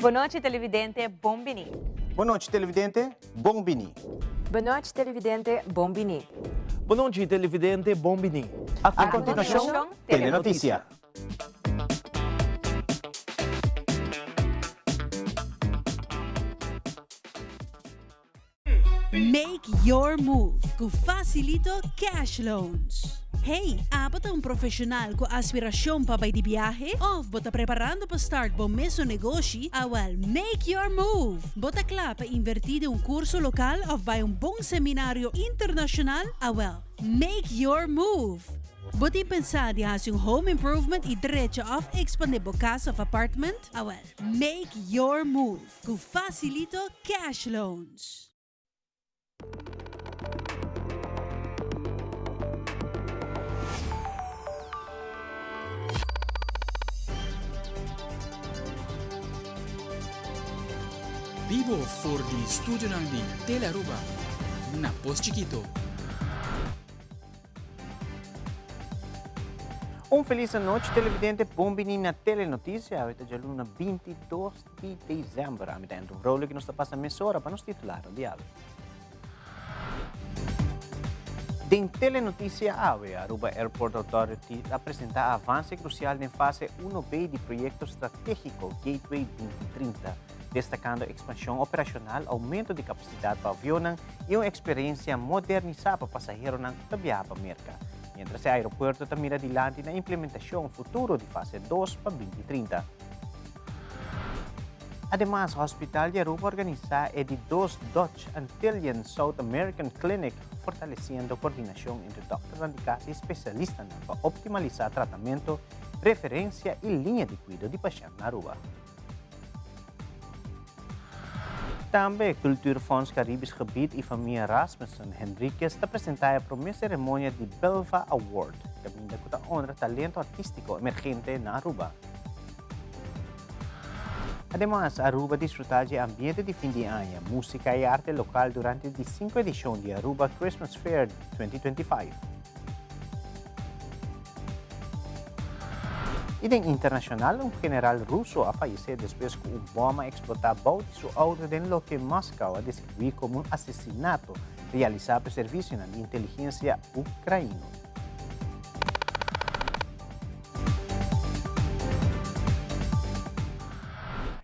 Bon nochi televidente, bon bini. Bon nochi televidente, bon bini. Bon nochi televidente, bon bini. Bon nochi televidente, bon bini. A continuacion, Telenoticia. Make your move ku Facilito Cash Loans. Hey, abo ta un profesional ku aspiracion pa bai di biahe? Of bo ta preparando pa start bo mesun negoshi? Awel, make your move! Bo ta kla pa inverti den un curso local of bai un bon seminario internacional? Awel, make your move! Bo tin pensa di hasi un home improvement y drecha of expande bo cas of apartment? Awel, make your move! Ku Facilito Cash Loans. Bibo for di studionan di Telearuba na Pos Chikito. Un feliz anochi televidente, bon bini na Telenoticia. Awe ta djaluna 22 di december. Ami ta Andrew Vrolijk y nos ta pasa mesora pa nos titular di awe. Den Telenoticia awe, Aruba Airport Authority a presenta avance crucial den fase 1B di proyecto strategico Gateway 2030, destacando expansion operacional, aumento di capacidad pa avionnan y un experiencia modernisa pa pasaheronan cu ta biaha pa Merca. Mientras e aeropuerto ta mira dilanti na implementacion futuro di fase 2 pa 2030. Ademas, Hospital di Aruba a organisa e di dos Dutch Antillean South American Clinic, fortaleciendo coordinacion entre dokternan di cas y specialistanan pa optimalisa tratamento, referencia y liña di cuido di pashent na Aruba. Tambe, Cultuurfonds Caribisch Gebied y famia Rasmussen Henriquez ta presenta e prome ceremonia di Belva Award, caminda cu ta honra talento artistico emergente na Aruba. Ademas, Aruba disfruta dje ambiente di fin di aña, musica y arte local durante di cinco edicion di Aruba Christmas Fair 2025. Y den internacional, un general ruso a fayece despues cu un bom a explota bou di su auto den loke Moscow a describi como un asesinato realisa p'e servicionan di inteligencia Ucraino.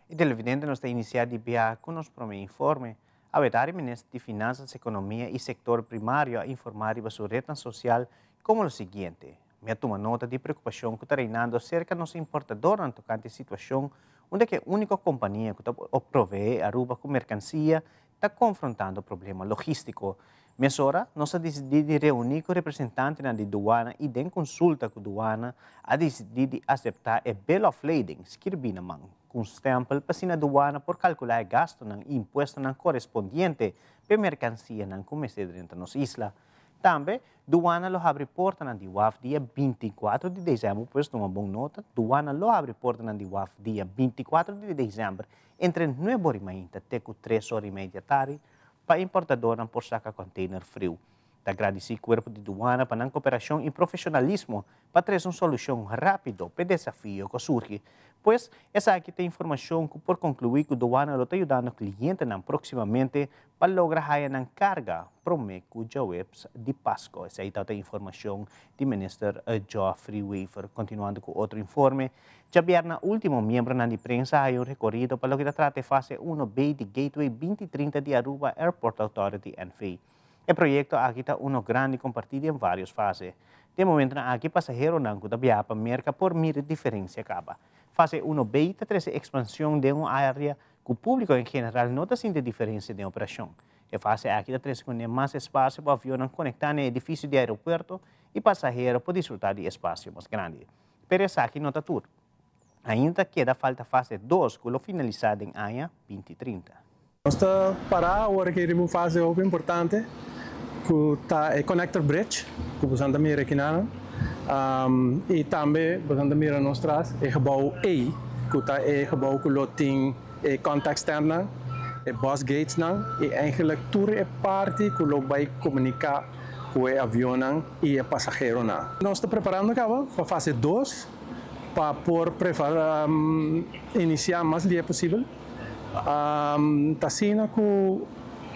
E televidente nos ta inicia di bia cu nos prome informe. Awe tardi Minister di Finanzas, Economia y Sector Primario a informa riba su rednan social como lo siguiente, Mi a tuma nota di preocupacion cu ta reinando cerca nos importadornan tocante e situacion unda cu e unico compania cu ta provee Aruba cu mercancia ta konfrontando problema logístiko. Mesora nos a disidí di reuní ku representantenan di duana i den konsulta ku duana a disidí di aseptá e bill of lading skirbí na man ku un stèmpel pa asina duana por kalkulá e gastunan i impuestonan korespondiente p'e merkansianan ku mester drenta nos isla. Tambe, duana lo habri portanan di waf dia 24 di desèmber, pues tuma bon nota, duana lo habri portanan di waf dia 24 di desèmber Entre nuebe ora i mainta te ku tres ora i media tardi pa importadornan por saka kònteiner friu. Ta gradisí Kuerpo di Duana pa nan koperashon i profeshonalismo pa trese un solushon rápido p'e desafio ku a surgi. Pues, esaki ta informashon ku por konkluí ku Duana lo ta yudando klientenan próksimamente pa logra haya nan karga promé ku djaweps di Pasko. Esei tabata informashon di Minister Geoffrey Wever. Kontinuando ku otro informe, Djabièrna último, miembronan di prensa haya un rekorido pa loke ta trata e fase uno B di Gateway 2030 di Aruba Airport Authority NV. E proyekto aki ta uno grandi kompartí den vários fase. Den momentonan aki pasaheronan ku ta biaha pa Merka por mira e diferensia kaba. Fase uno B ta trese ekspanshon den un área ku públiko en general no ta sinti diferensia den operashon. E fase aki ta trese kuné mas espasio pa avionnan konektá na e edifisio di aeropuerto i pasahero por disfrutá di espasio mas grandi. Pero esaki no ta tur. Ainda ta keda falta fase dos ku lo finalisá den aña 2030. Nos ta pará awor aki riba un fase hopi importante ku ta e Connector Bridge ku bosan ta mira akinan i tambe bosan ta mira nos tras e gebou A ku ta e gebou ku lo tin e contact standnan, e bus gatesnan i eigenlijk tur e parti ku lo bai komuniká ku e avionnan i e pasaheronan. Nos ta preparando kaba pa fase dos pa por inisiá mas lie posibel. Ta asina ku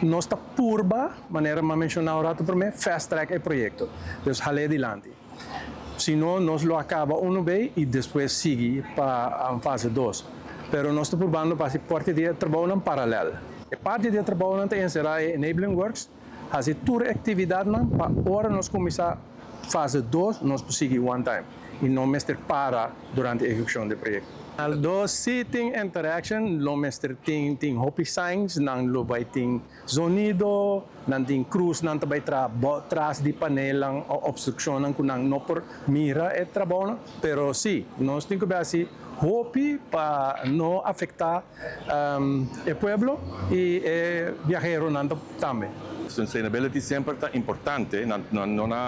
nos ta purba, manera mi a menshoná un ratu promé, fast track e proyekto. Dus hal'é dilanti. Si no, nos lo a kaba unu bei i despues sigui pa fase dos. Pero nos ta purbando pa hasi parti di e trabounan paralèl. E parti di e trabounan ta enserá e enabling works, hasi tur e aktividatnan pa ora nos kuminsá fase dos nos por sigui one time i no mester para durante ehekushon di e proyekto. Aldo si tin interaction lo mester tin tin hopi signs, nan lo bai tin zonido, nan tin cruznan ta bai traha bo tras di panelnan o obstruccionnan cu nan no por mira e trabounan, pero si nos tin cu bai haci hopi pa no afecta e pueblo y e viaheronan tambe. Sustainability semper ta importante, no na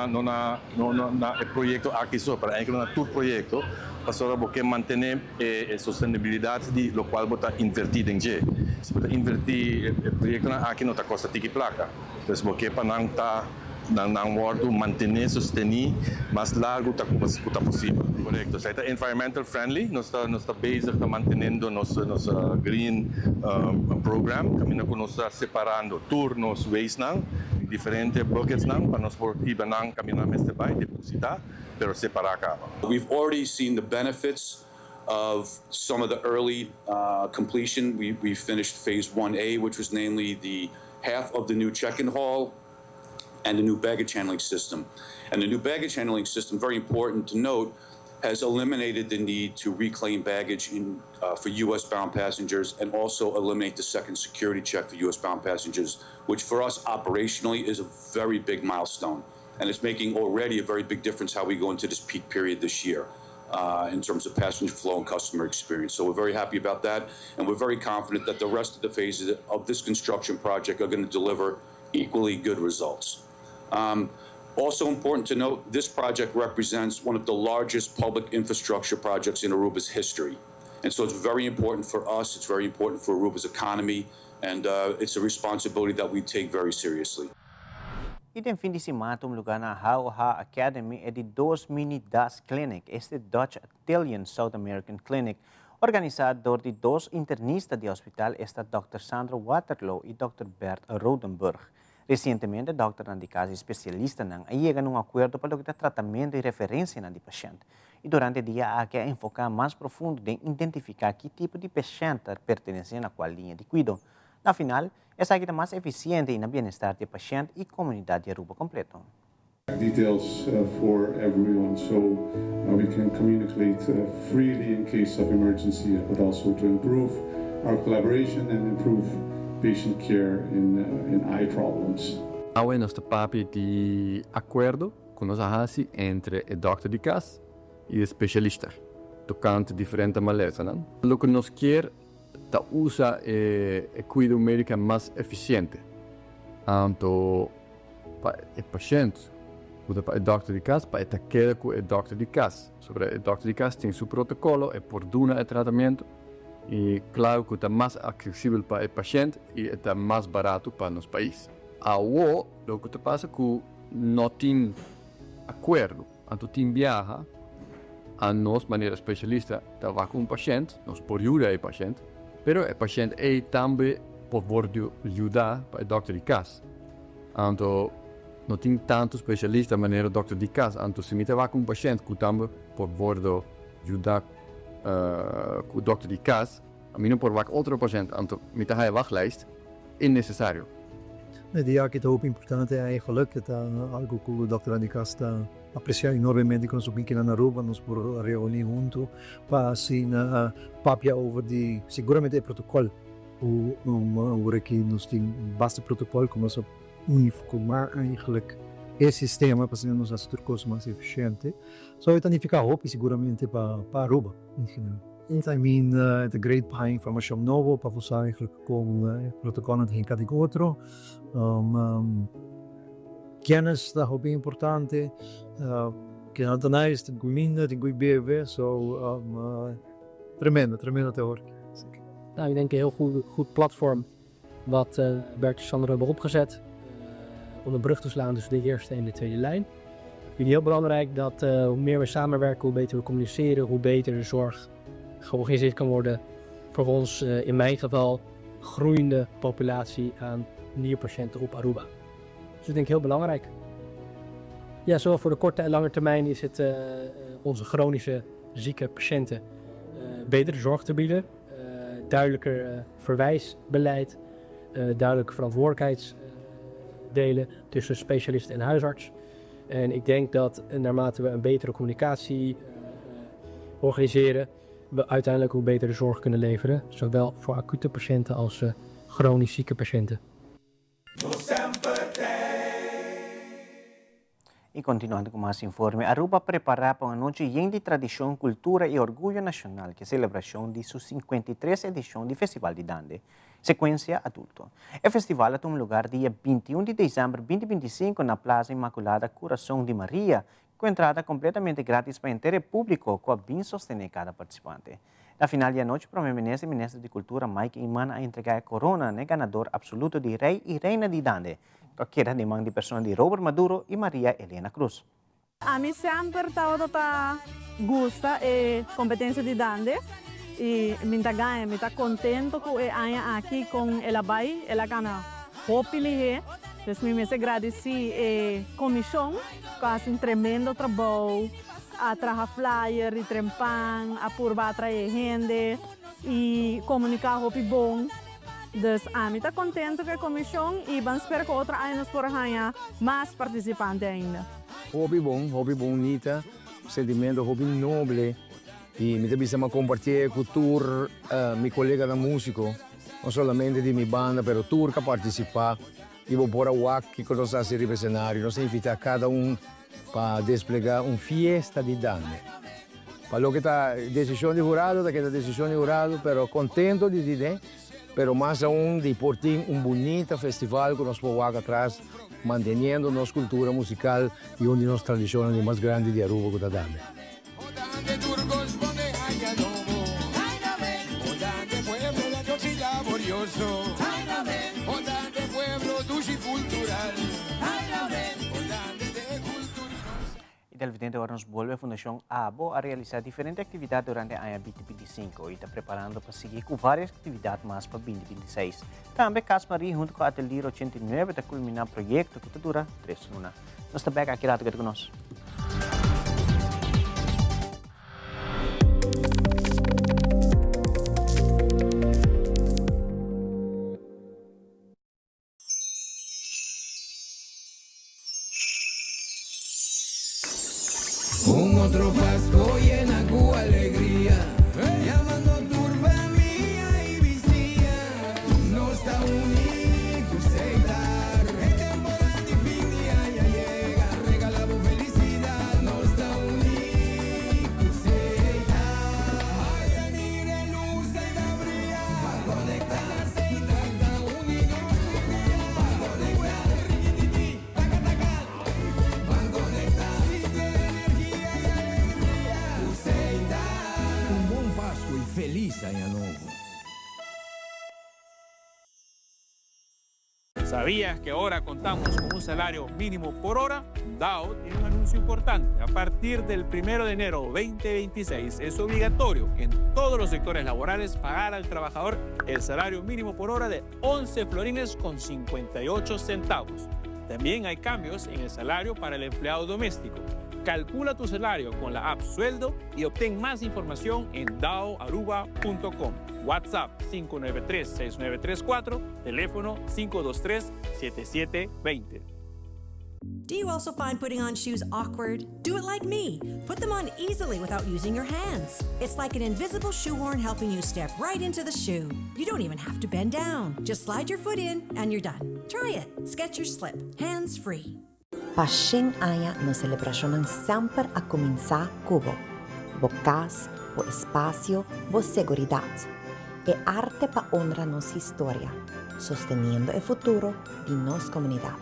no na no na e proyecto aki so, pero eigenlijk na tur proyecto, pasobra bo ke mantene e sostenibilidad di locual bo ta inverti den dje. Si bo ta inverti, e proyectonan aki no ta costa tiki placa, pues bo ke pa nan ta nan nan wordo mantene, sosteni mas largo ta cu ta posibel. Corecto, esey ta environmental friendly, nos ta nos ta bezig ta mantenendo nos nos green program caminda cu nos ta separando tur nos wastenan den diferente bucketsnan pa nos por hiba nan caminda nan mester bay deposita pero separa caba. We've already seen the benefits of some of the early completion. We we finished phase 1A, which was namely the half of the new check-in hall and the new baggage handling system. And the new baggage handling system, very important to note, has eliminated the need to reclaim baggage in, for U.S. bound passengers and also eliminate the second security check for U.S. bound passengers, which for us operationally is a very big milestone. And it's making already a very big difference how we go into this peak period this year. In terms of passenger flow and customer experience. So we're very happy about that, and we're very confident that the rest of the phases of this construction project are going to deliver equally good results. Also important to note, this project represents one of the largest public infrastructure projects in Aruba's history. And so it's very important for us, it's very important for Aruba's economy, and it's a responsibility that we take very seriously. Y den fin di siman a tuma lugar na HOH Academy e di dos Mini DAS Clinic, este Dutch Italian South American Clinic, organisa door di dos internista di hospital, esta Dòkter Sandro Waterloo y Dòkter Bert Rodenburg. Recientemente dokternan di cas y specialistanan a yega na un acuerdo pa loke ta tratamento y referencianan di pashent. Y durante e dia aki a enfoca mas profundo den identifica ki tipo di pashent ta pertenece na cual liña di cuido. Na final, esaki ta mas eficiente y na bienestar di e pashent y comunidad di Aruba completo. Details for everyone so we can communicate freely in case of emergency but also to improve our collaboration and improve patient care in in eye problems. Awe nos ta papia di akuerdo ku nos a hasi entre e dòkter di kas i e spesialista tokante diferente malesanan. Loke nos kier ta usa e kuido médiko mas efisiente. Anto pa e pashent ku ta pa e dòkter di kas pa e ta keda ku e dòkter di kas. Sobra e dòkter di kas tin su protokolo, e por duna e tratamentu i klaru ku ta mas aksesibel pa e pashent i e ta mas baratu pa nos pais. Awo loke ta pasa ku no tin akuerdo, anto tin biaha a nos manera spesialista ta wak ku un pashent, nos por yuda e pashent, pero e pashent ei tambe por wòrdu yuda pa e dòkter di kas. Anto no tin tantu spesialista manera dòkter di kas, anto si mi ta wak un pashent ku tambe por wòrdu yuda ku dòkter di kas, mi no por wak otro pashent, anto mi ta haya wachtlijst innesesario. E dia aki ta hopi importante eigenlijk, e ta algu ku dòkternan di kas ta apresiá enormemente ku nos por bin kina na Aruba, nos por reuni huntu pa asina papia over di seguramente e protokòl. Ku awor aki nos tin basta protokòl ku nos a uniformá eigenlijk e sistema pa asina nos hasi tur kos mas efisiente. So e ta nifiká hopi siguramente pa Aruba en general. I mean e ta great pa haña informashon nobo pa bo sa eigenlijk kon e protokòlnan ta hinká den otro. Kennis ta hopi importante. Kinan ta nice, tin kuminda, tin ku bebe, so Tremendo, tremendo te horen. Nou, ik denk een heel goed, goed platform wat Bert en Sandro hebben opgezet. Om een brug te slaan tussen de eerste en de tweede lijn. Ik vind het heel belangrijk dat hoe meer we samenwerken, hoe beter we communiceren, hoe beter de zorg georganiseerd kan worden. Voor ons, in mijn geval, groeiende populatie aan nierpatiënten op Aruba. Dus dat denk ik heel belangrijk. Ja, zowel voor de korte en lange termijn is het onze chronische zieke patiënten betere zorg te bieden. Duidelijker verwijsbeleid, duidelijke verantwoordelijkheidsdelen tussen specialist en huisarts. En ik denk dat naarmate we een betere communicatie organiseren, we uiteindelijk ook betere zorg kunnen leveren. Zowel voor acute patiënten als chronisch zieke patiënten. Y continuando cu mas informe, Aruba a prepara pa un anochi yen di tradicion, cultura y orguyo nacional cu e celebracion di su 53 edicion di Festival di Dande, Secuencia Adulto. E festival a tuma lugar dia 21 di december 2025 na Plaza Inmaculada Curason di Maria, cu entrada completamente gratis pa henter e publico cu a bin sostene cada participante. Na final di anochi Prome Minister y Minister di Cultura Mike Eman a entrega e corona n'e ganador absoluto di Rey y Reina di Dande, cu a keda den man di persona di Robert Maduro y Maria Elena Cruz. Ami semper tabata ta gusta e competencia di Dande y mi ta gaña, mi ta contento cu e aña aki con el a bay, el a gana hopi lihe, dus mi mester gradici e comision cu a haci un tremendo trabou. A traha flyer di trempan, a purba atrae hende y comunica hopi bon. Dus ami ta contento cu e comision y ban spera cu otro aña nos por haña mas participante ainda. Hopi bon, hopi bunita, sentimento hopi noble y mi ta bisa mi a compartié cu tur mi coleganan musico, no solamente di mi banda pero tur cu a participa y bo por a wak kico nos a haci riba escenario. Nos a invita cada un Pa desplegá un fiesta di dande. Pa loke ta desishon di hurado ta keda desishon di hurado pero kontento di tine pero mas aun di por tin un bunita festival ku nos por wak atras manteniendo nos kultura musikal i un di nos tradishonnan di mas grandi di Aruba ku ta dande. Y televidente ora nos bolbe Fundacion Abo a realisa diferente actividad durante aña 2025 y ta preparando pa sigui cu varios actividad mas pa 2026. Tambe Cas Marie hunto cu Atelier 89 ta culmina proyecto cu ta dura tres luna. Nos ta bek aki rato, keda cu nos. Un otro Pasco yena cu alegria, Yamando tur famia y bisiña, Nos ta uni cu Setar. E temporada di fin di aña yega, Regala bo felicidad, Nos ta uni cu Setar. Haya mira e luz ey ta bria, Ban conecta, Setar ta uni nos tur dia, Ban conecta, Rikititi, taka taka, Ban conecta, Sinti e energia y alegria cu Setar. Un bon Pasco y feliz aña nobo. ¿Sabías que ahora contamos con un salario mínimo por hora? DAO tiene un anuncio importante. A partir del 1 de enero 2026 es obligatorio en todos los sectores laborales pagar al trabajador el salario mínimo por hora de 11 florines con 58 centavos. También hay cambios en el salario para el empleado doméstico. Calcula tu salario con la app Sueldo y obtén más información en daoaruba.com. WhatsApp 593-6934, teléfono 523-7720. Do you also find putting on shoes awkward? Do it like me. Put them on easily without using your hands. It's like an invisible shoehorn helping you step right into the shoe. You don't even have to bend down. Just slide your foot in and you're done. Try it. Skechers Slip. Hands free. Pa shen aña nos selebrashonnan semper a kuminsá ku bo. Bo kas, bo espasio, bo seguridat. E arte pa honra nos historia, sosteniendo e futuro di nos komunidat.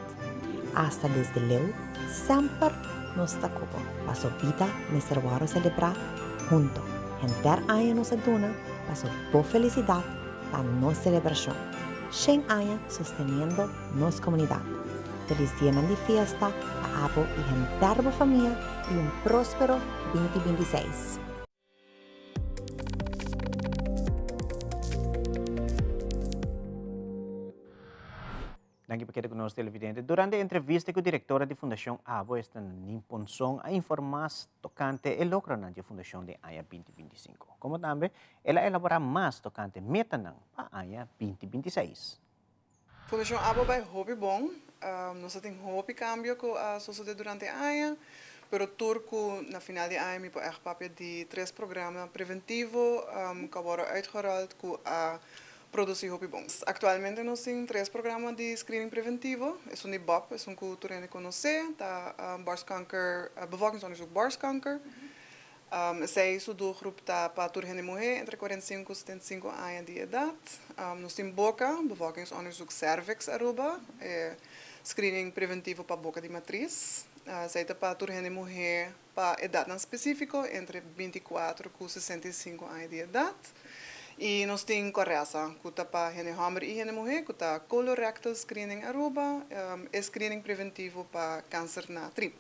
Asta desde leu, semper nos ta ku bo, paso bida mester wòrdu selebrá hunto. Henter aña nos a duna paso bo felisidat ta nos selebrashon. Shen aña sosteniendo nos komunidat. Felis dianan di fiesta pa abo i henter bo famia i un próspero 2026. Danki pa keda ku nos, televidente. Durante entrevista ku direktora di Fundashon ABO, esta Nadine Ponson, a informá tokante e logronan di e fundashon den aña 2025. Komo tambe el a elaborá mas tokante metanan pa aña 2026. Fundashon ABO bai hopi bon. Nos a tin hopi kambio ku a sosodé durante e aña, pero tur ku na final di aña mi por ègt papia di tres programa preventivo ku a wòrdu uitgerold ku a produsí hopi bon. Aktualmente nos tin tres programa di screening preventivo, esun di BOP, esun ku tur hende konosé, ta borstkanker, bevolkingsonderzoek borstkanker. Esei su doelgroep ta pa tur hende muhé entre 45 i 75 aña di edat. Nos tin boka, bevolkingsonderzoek cervix Aruba, e screening preventivo pa boka di matris. Esei ta pa tur hende muhé pa edatnan spesífiko entre 24 ku 65 aña di edat. I nos tin Coresa, ku ta pa hende hòmber i hende muhé, ku ta colorectal screening Aruba, e screening preventivo pa kanser na trip.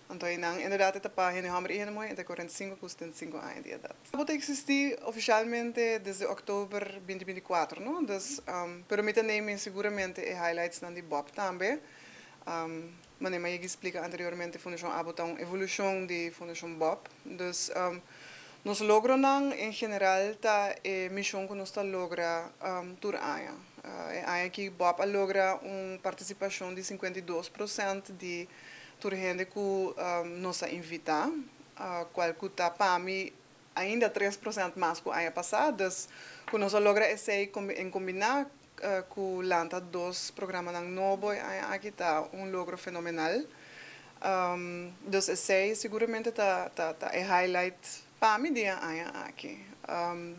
Anto einan inderdat e ta pa hende hòmber i hende muhé entre 45 ku 75 aña di edat. ABO ta eksistí ofishalmente desde òktober 2024, no? Dus, pero mi ta neem seguramente e highlightsnan di BOP tambe. Manera mi a yega splika anteriormente, Fundashon ABO ta un evolushon di Fundashon BOP. Dus nos logronan en general ta e mishon ku nos ta logra tur aña. E aña aki BOP a logra un partisipashon di 52% di tur hende ku nos a invitá, kual ku ta pa mi ainda 3% mas ku aña pasá. Dus ku nos a logra esei en kombiná ku lanta dos programanan nobo e aña aki ta un logro fenomenal. Dus esei siguramente ta ta e highlight pa mi di e aña aki.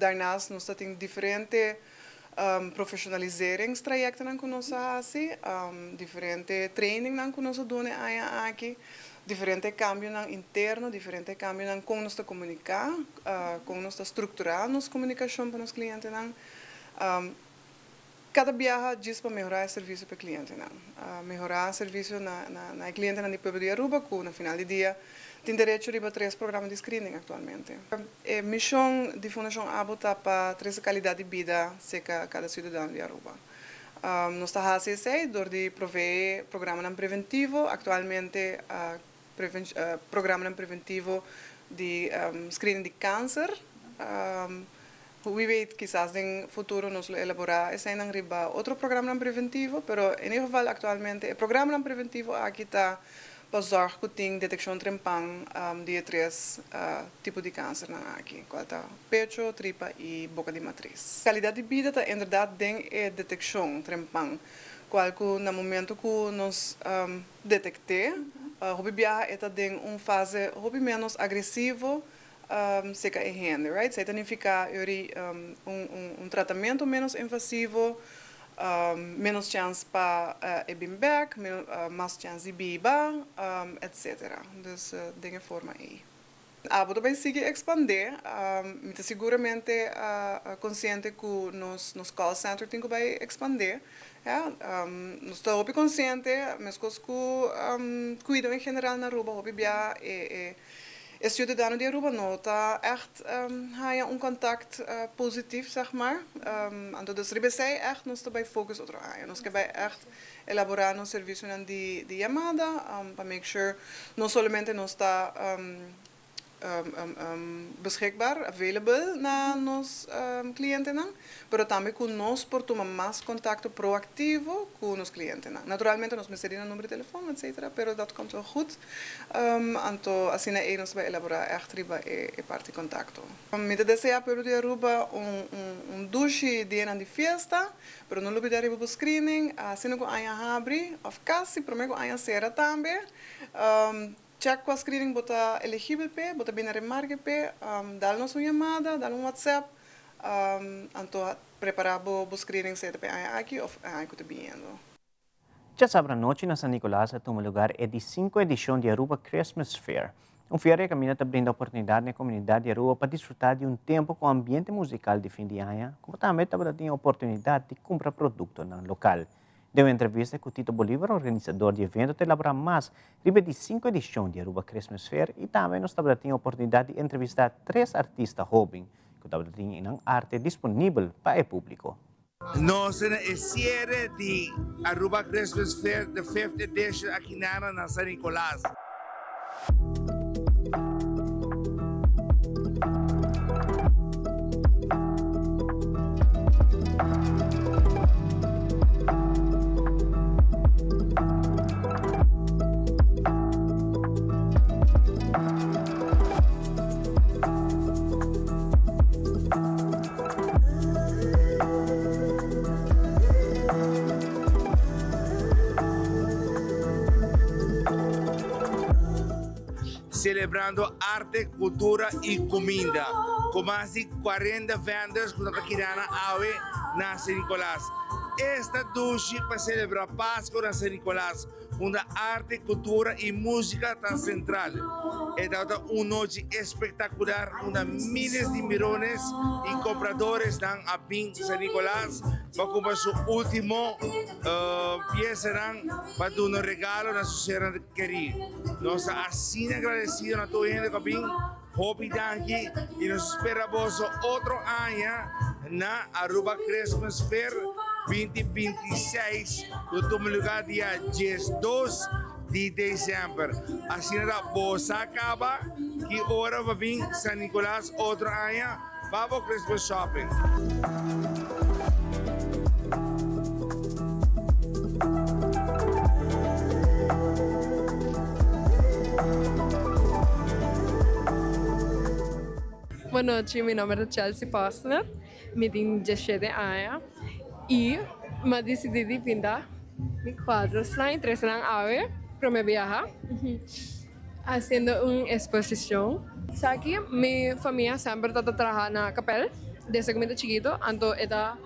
Daarnaast nos ta tin diferente professionaliseringstrajectennan ku nos a hasi, diferente trainingnan ku nos a duna e aña aki, diferente kambionan interno, diferente kambionan kon nos ta komuniká, kon nos ta strukturá nos komunikashon pa nos klientenan. Kada biaha djis pa mehorá e servisio pa e klientenan. Mehorá servisio na na e klientenan di pueblo di Aruba ku na final di dia tin derecho riba tres programa di screening aktualmente. E mishon di Fundashon ABO ta pa trese kalidat di bida serka kada siudadano di Aruba. Nos ta hasi esei dor di proveé programanan preventivo, aktualmente programanan preventivo di screening di kanser. Wie weet, kisas den futuro nos lo elaborá eseinan riba otro programanan preventivo, pero en ieder geval aktualmente e programanan preventivo aki ta pa zòrg ku tin detekshon trempan di e tres tipo di kansernan aki, kual ta pecho, tripa i boka di matris. Kalidat di bida ta inderdat den e detekshon trempan, kual ku na momento ku nos detekt'é, hopi biaha e ta den un fase hopi ménos agresivo seka e hende, right? Esei ta nifiká yori un tratamentu ménos invasivo, ménos chèns pa e bin bèk, mas chèns di biba, etcetera. Dus den e forma ei. ABO ta bai sigui ekspandé. Mi ta siguramente konsiente ku nos call center tin ku bai ekspandé. Ya, nos ta hopi konsiente, meskos ku kuido en general na Aruba hopi bia e E ciudadano di Aruba no ta echt haña un contact positief, zeg maar. Anto dus riba esei echt nos ta bai focus otro aña. Nos ke bai echt elabora nos servicionan di yamada pa make sure no solamente nos ta beschikbaar, available na nos clientenan, pero tambe cu nos por tuma mas contacto proactivo cu nos clientenan. Naturalmente nos mester di nan number di telefon, etcetera, pero dat komt wel goed. Anto asina ei nos bai elaborá ègt riba e parti kontakto. Mi ta deseá pueblo di Aruba un un dushi dianan di fiesta, pero no lubidá riba bo screening, asina ku aña habri òf kasi promé ku aña sera tambe. Check kua screening bo ta eligibel p'e, bo ta bini remarke p'e, dal nos un yamada, dal un WhatsApp, anto prepará bo screening sea ta p'e aña aki òf e aña ku ta biniendo. Djasabra anochi na San Nicolas a tuma lugar e di sinku edishon di Aruba Christmas Fair. Un feria kaminda ta brinda oportunidat na e komunidat di Aruba pa disfrutá di un tempu ku ambiente musikal di fin di aña, komo tambe tabata tin oportunidat di kumpra produktonan lokal. Den un entrevista ku Tito Bolivar, organisador di evento, ta elaborá mas riba e di sinku edishon di Aruba Christmas Fair i tambe nos tabata tin oportunidat di entrevistá tres artista hóben ku tabata tin nan arte disponibel pa e públiko. Nos ta na e cierre di Aruba Christmas Fair, the fifth edition aki nana na San Nicolas. Celebrando arte, cultura y cuminda cu mas di cuarenta vendors cu ta ta keda na awe na San Nicolas. Esta dushi pa celebra Pasco na San Nicolas. Unda arte, cultura y musica ta central. E tabata un nochi espectacular unda miles di mirones y compradores-nan a bin San Nicolas pa cumpra su ultimo piesanan pa duna regalo na su sernan keri. Nos ta asina agradecido na tur hende cu a bin. Hopi danki y nos spera boso otro aña na Aruba Christmas Fair 2026 cu ta tuma lugar dia 12 di december. Asina ta bo sa caba ki ora pa bin San Nicolas otro aña pa bo Christmas shopping. Bon nochi, mi nomber ta Chelsea Posner, mi tin diesshete aña y mi a dicidi di pinta mi cuadrosnan y trece nan awe prome biaha haciendo un exposicion. Esaki mi famia semper ta ta traha na kapel desde cu mi ta chikito anto e ta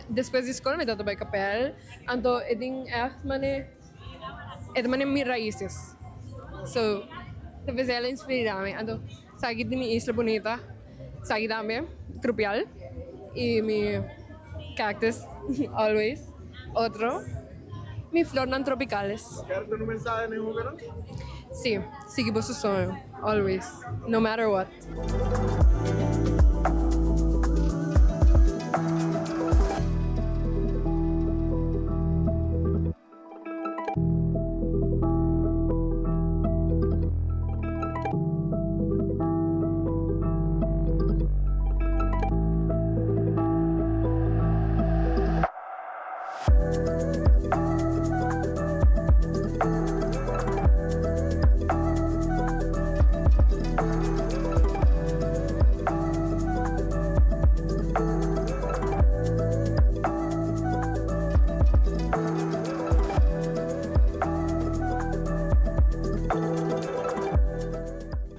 despues di scol mi ta ta bay kapel anto e tin echt mane E ta mane mi raises. So, ta p'esei el a inspirá mi. Anto, esaki di mi isla bunita. Esaki tambe, trupial. I mi cactus, always. Otro, mi flornan tropicales. Ker duna un mensahe na e hobennan? Sí, sigui boso soño, always, no matter what.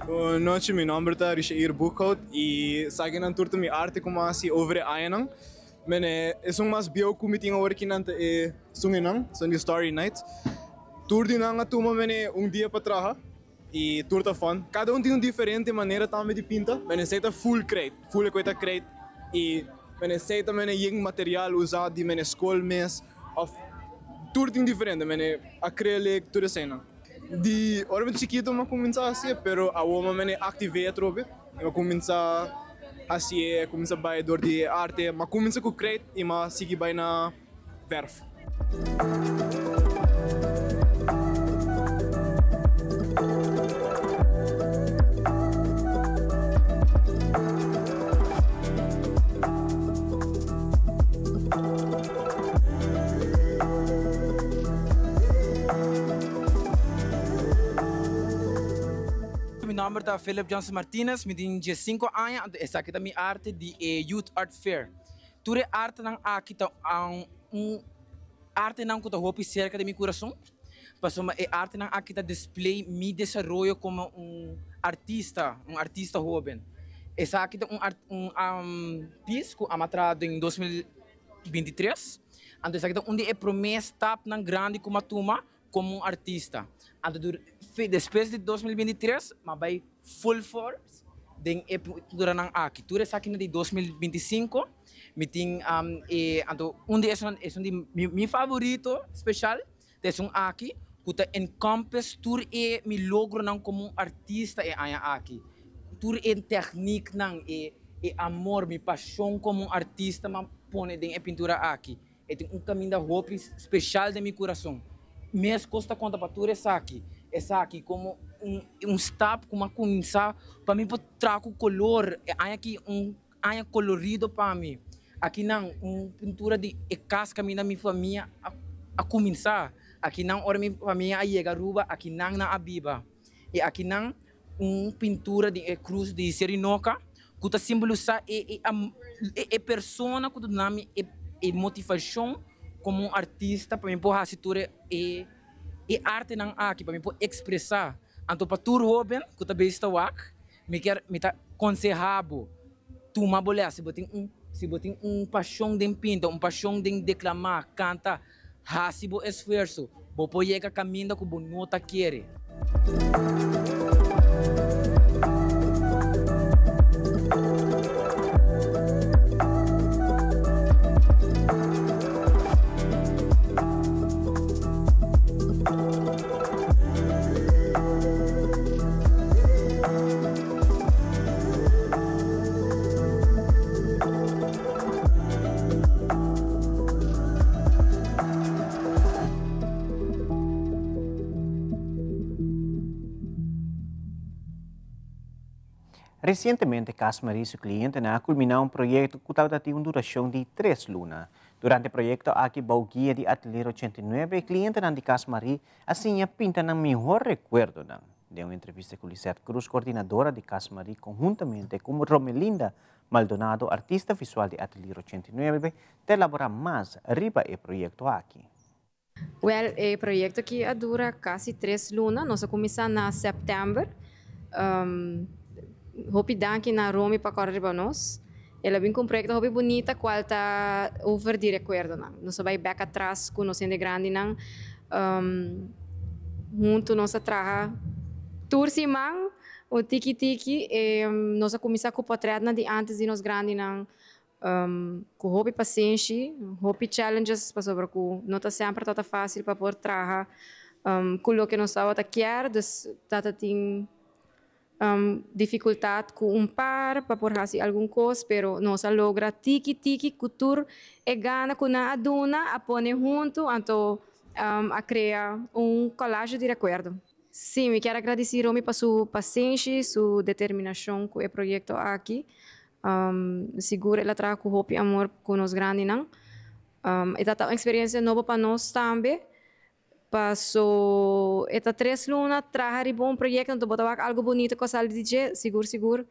Bon nochi, mi nomber ta Rishair Boekhout y esakinan tur ta mi arte cu mi a haci over e añanan. Mene, esun mas bieu cu mi tin awor kinan ta e sungenan, son di Starry Night. Tur di nan a tuma mene un dia pa traha y tur ta fun. Cada un tin un diferente manera tambe di pinta. Mene, esey ta full crate, full e cu e ta crate y mene esey ta mene yen material usa di mene scol mes of tur tin diferente, mene acrylic, tur eseynan. Di ora mi ta chikito mi a cuminsa haci pero awor mi a mene active atrobe. Mi a cuminsa hacié, cuminsa bay door di e arte. Mi a cuminsa cu krijt y mi a sigui bay na verf. Mi nomber ta Philip Johnson Martinez, mi tin diesinco aña, anto esaki ta mi arte di e Youth Art Fair. Tur e artenan aki ta un artenan cu ta hopi cerca di mi curason, pasobra e artenan aki ta display mi desaroyo como un artista, un artista hoben. Esaki ta un un piece cu a traha den 2023, anto esaki ta un di e prome stapnan grandi cu mi a tuma Komo un artista. Anto dur despues di 2023 m'a bai full force den e pinturanan aki. Tur esakinan di 2025 mi tin e anto un di esun esun di mi favorito special ta esun aki ku ta encompass tur e mi logronan komo un artista e aña aki. Tur e technieknan e e amor mi pasion komo un artista m'a. pone den e pintura aki. E tin un kaminda hopi speshal den mi kurason. Meskos ta konta pa tur esaki. Esaki komo un un stap ku mi a kuminsá pa mi por traha ku kolor. E aña aki un aña kolorido pa mi. Akinan un pintura di e kas kaminda mi famia a a kuminsá. Akinan ora mi famia a yega Aruba akinan nan a biba. I akinan un pintura di e krus di Serinoka ku ta simbolisá e e persona ku ta duna mi e motivashon komo un artista pa mi por hasi tur e e artenan aki, pa mi por ekspresá. Anto pa tur hóben ku ta bezig ta wak, mi kier mi ta konsehá bo, tuma bo lès. Si bo tin un si bo tin un pashon den pinta, un pashon den deklamá, kanta, Hasi bo esfuerso, bo por yega kaminda ku bo no ta kere. Resientemente Cas Marie y su clientenan a culmina un proyecto cu tabata tin un duracion di tres luna. Durante e proyecto aki bou guia di Atelier 89 e clientenan di Cas Marie a siña pinta nan mihor recuerdonan. Den un entrevista cu Lisette Cruz, coordinadora di Cas Marie conhuntamente cu Romelinda Maldonado, artista visual di Atelier 89, ta elabora mas riba e proyecto aki. Wel, e proyecto aki a dura casi tres luna. Nos a cuminsa na september. Hopi danki na Romy pa corda riba nos. El a bin cu un proyecto hopi bunita cual ta over di recuerdonan. Nos a bay bek atras cu nos hende grandinan. Hunto nos a traha tur siman un tiki tiki. Nos a cuminsa cu potretnan di antes di nos grandinan cu hopi pasenshi, hopi challenges pasobra cu no ta semper tabata facil pa por traha cu loke nos tabata kier, dus tata tin dificultad cu un par pa por haci algun cos, pero nos a logra tiki tiki cu tur e gana cu nan a duna a pone hunto anto a crea un collage di recuerdo. Sí, mi kier a gradici Romy pa su pasenshi, su determinacion cu e proyecto aki. Sigur el a traha cu hopi amor cu nos grandinan. E ta ta un experiencia nobo pa nos tambe, paso e ta tres luna traha riba un proyecto, anto bo ta wak algo bunito cu a sali di dje, sigur sigur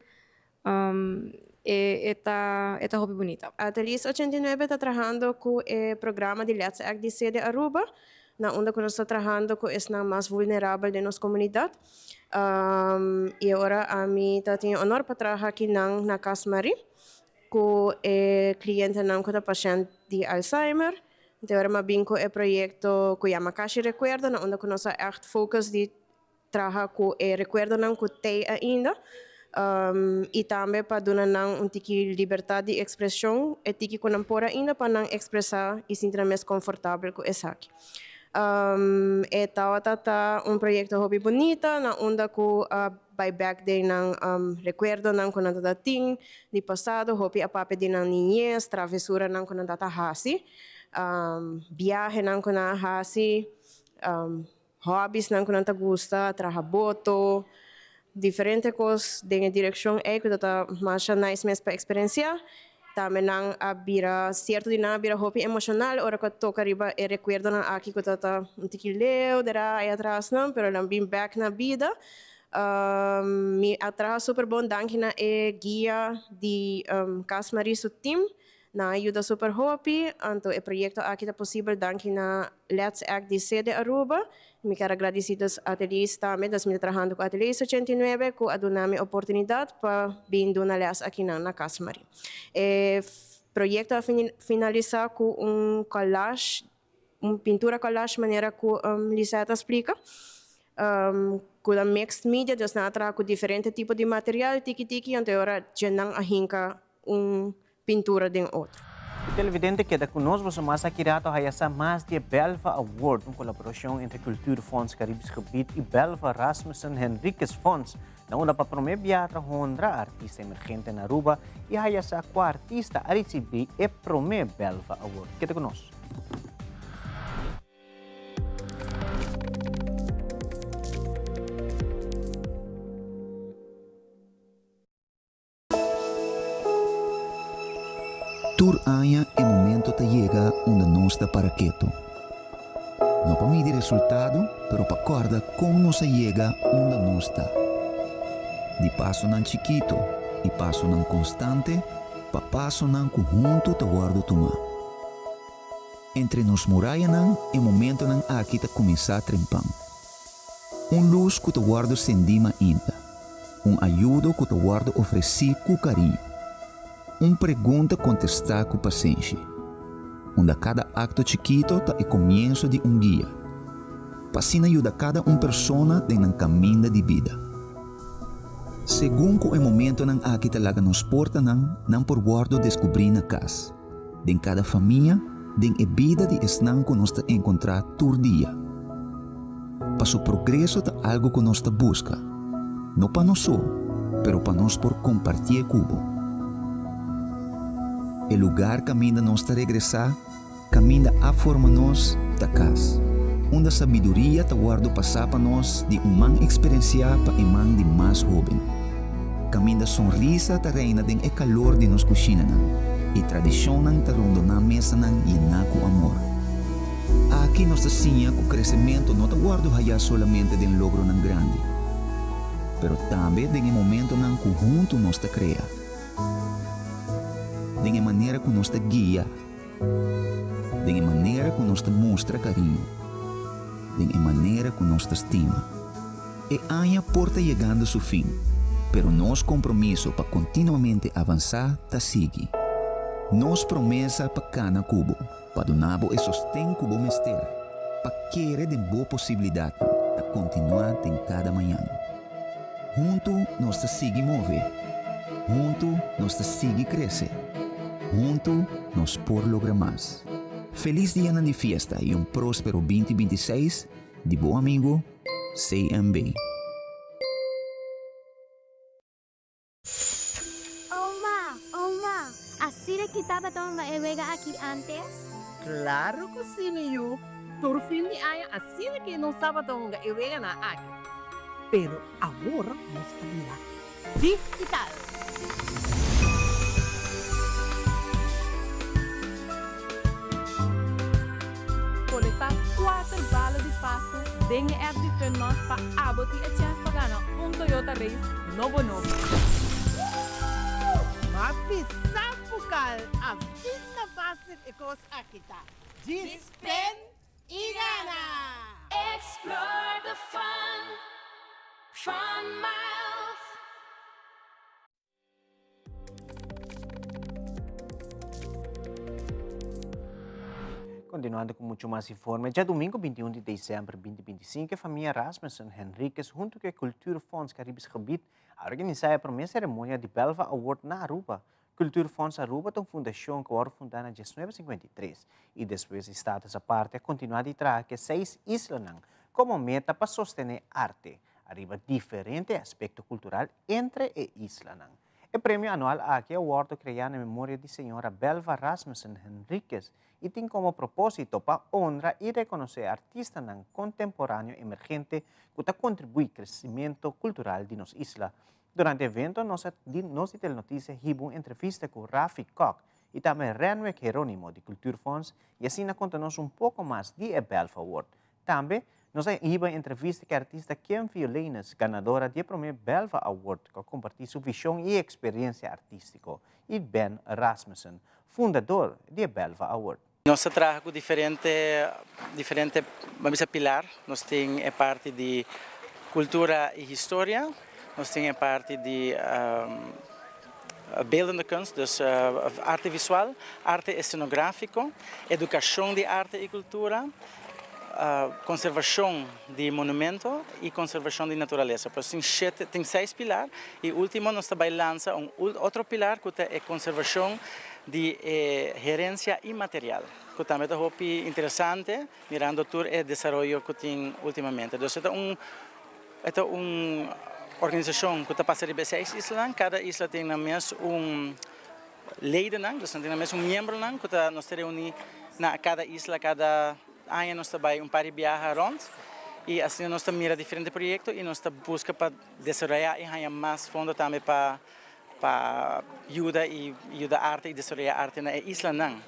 e ta e ta hopi bunita. Ateliers 89 ta trahando cu e programa di Let's Act di Sede Aruba, na unda cu nos ta trahando cu esnan mas vulnerabel den nos comunidad. Y ora ami ta tin e honor pa traha akinan na Cas Marie cu e clientenan cu ta pashent di Alzheimer. Te ora mi a bin cu e proyecto cu yama Cashi Recuerdo na unda cu nos a echt focus di traha cu e recuerdonan cu tey ainda y tambe pa duna nan un tiki libertad di expresion, e tiki cu nan por ainda pa nan expresa y sinti nan mes confortabel cu esaki. E tabata ta un proyecto hopi bunita na unda cu a bay bek den nan recuerdonan cu nan tata tin di pasado, hopi a papia di nan niñez, travesuranan cu nan tata haci, biahenan cu nan a haci, Hobbiesnan ku nan ta gusta, traha boto, diferente kos den e direkshon ei ku ta ta masha nice mes pa eksperensiá. Tambe nan a bira, sierto di nan a bira hopi emoshonal ora ku a toka riba e rekuerdonan aki ku ta ta un tiki leu derá ei atrasnan, pero nan bin bèk na bida. Mi a traha super bon danki na e guia di Cas Marie su team. Nan a yuda super hopi, anto e proyecto aki ta posibel danki na Let's Act di Sede Aruba. Mi kier a gradici dos ateliers tambe, dos mi ta trahando cu Ateliers 89 cu a duna mi oportunidad pa bin duna les akinan na Cas Marie. E proyecto a finalisa cu un collage, un pintura collage manera cu Lisette a splica, cu ta mixed media, dus nan a traha cu diferente tipo di material tiki tiki, anto e ora dje nan a hinca un pintura den otro. E televidente keda ku nos boso mas aki rato haya sa mas di e Belva Award, un kolaborashon entre Cultuurfonds Caribisch Gebied i Belva Rasmussen Henriquez Fonds. Na unda pa prome bia ta honra artista emergente na Aruba y haya sa cua artista a ricibi e prome Belva Award. Keda cu nos. Tur aña e momento ta yega unda nos ta para ketu. No pa midi resultado, pero pa kòrda kon nos a yega unda nos ta. Di pasonan chikito i pasonan konstante pa pasonan ku huntu ta wòrdu tumá. Entre nos murayanan e momentonan aki ta kuminsá trempan. Un lus ku ta wòrdu sendí mainta. Un ayudo ku ta wòrdu ofresí ku kariño. Un pregunta kontestá ku pasenshi. Unda kada akto chikito ta e komienso di un guia. Pa asina yuda kada un persona den nan kaminda di bida. Segun ku e momentonan aki ta laga nos portanan, nan por wòrdu deskubrí na kas, den kada famia, den e bida di esnan ku nos ta enkontrá tur dia. Paso progreso ta algu ku nos ta buska, no pa nos so, pero pa nos por kompartié ku bo. E lugar kaminda nos ta regresá, kaminda a forma nos, ta kas, unda sabiduria ta wòrdu pasá pa nos di un man eksperensiá pa e man di mas hóben. Kaminda sonrisa ta reina den e kalor di nos kushinanan i tradishonnan ta rondoná mesanan yená ku amor. Aki nos ta siña ku kresementu no ta wòrdu hayá solamente den logronan grandi, pero tambe den e momentonan ku huntu nos ta krea, den e manera ku nos ta guia, den e manera ku nos ta mustra kariño, den e manera ku nos ta stima. E aña por ta yegando su fin, pero nos kompromiso pa kontinuamente avansá ta sigui. Nos promesa pa kana ku bo. Pa duna bo e sosten ku bo mester pa kere den bo posibilidatnan ta kontinuá den kada mañan. Huntu nos ta sigui move. Huntu nos ta sigui krese. Huntu nos por logra mas. Felis dianan di fiesta i un próspero binti 26 di bo amigu CMB. Oma, oma, asina ki tabata hunga e wega aki antes? Claro cu si, mi yu. Tur fin di aña asina ki nos tabata hunga e weganan aki. Pero awor nos a bira digital. Kolektá kuater bala di Pasku den e app di Funmas pa abo tin e chèns pa gana un Toyota Race nobo nobo. Mas bisa bukal asina fácil e kos aki ta. Djis pen i gana! Explore the fun, Fun Miles. Continuando cu mucho mas informe, djadomingo 21 di december 2025 e famia Rasmussen Henriquez hunto cu e Cultuurfonds Caribisch Gebied a organisa e prome ceremonia di Belva Award na Aruba. Cultuurfonds Aruba ta un fundacion cu a worde funda na 1953 y despues di status aparte a continua di traha cu e seis islanan como meta pa sostene arte ariba diferente aspecto cultural entre e islanan. E premio anual aki a wordo crea na memoria di señora Belva Rasmussen Henriquez y tin como proposito pa honra y reconoce artistanan contemporaneo emergente cu ta contribui crecimento cultural di nos isla. Durante evento nos a di nos di Telenoticia hiba un entrevista cu Rafi Kock y tambe Renwick Heronimo di Cultuurfonds y asina conta nos un poco mas di e Belva Award. Tambe nos a hiba entrevista ku e artista Kim Violenus, ganadora di e promé Belva Award, ku a kompartí su vishon i eksperensia artístiko, i Ben Rasmussen, fundador di e Belva Award. Nos ta traha ku diferente diferente ban bisa pilar. Nos tin e parti di kultura i historia, nos tin e parti di beeldende kunst, dus arte visual, arte escenográfico, edukashon di arte i kultura, Konservashon di monumento i konservashon di naturalesa. Pues tin shete, tin seis pilar i ultimo nos ta bai lansa un otro pilar ku ta e konservashon di e herensia inmaterial ku tambe ta hopi interesante mirando tur e desaroyo ku tin ultimamente. Dus e ta un e ta un. organisashon ku ta pasa riba e seis islanan. Kada isla tin nan mes un ledennan, dus nan tin nan mes un miembronan ku ta nos ta reuní na kada isla kada aña nos ta bai un par di biaha rònt i asina nos ta mira diferente proyekto i nos ta buska pa desaroyá i haña mas fondo tambe pa pa yuda i yuda arte i desaroyá arte na e islanan.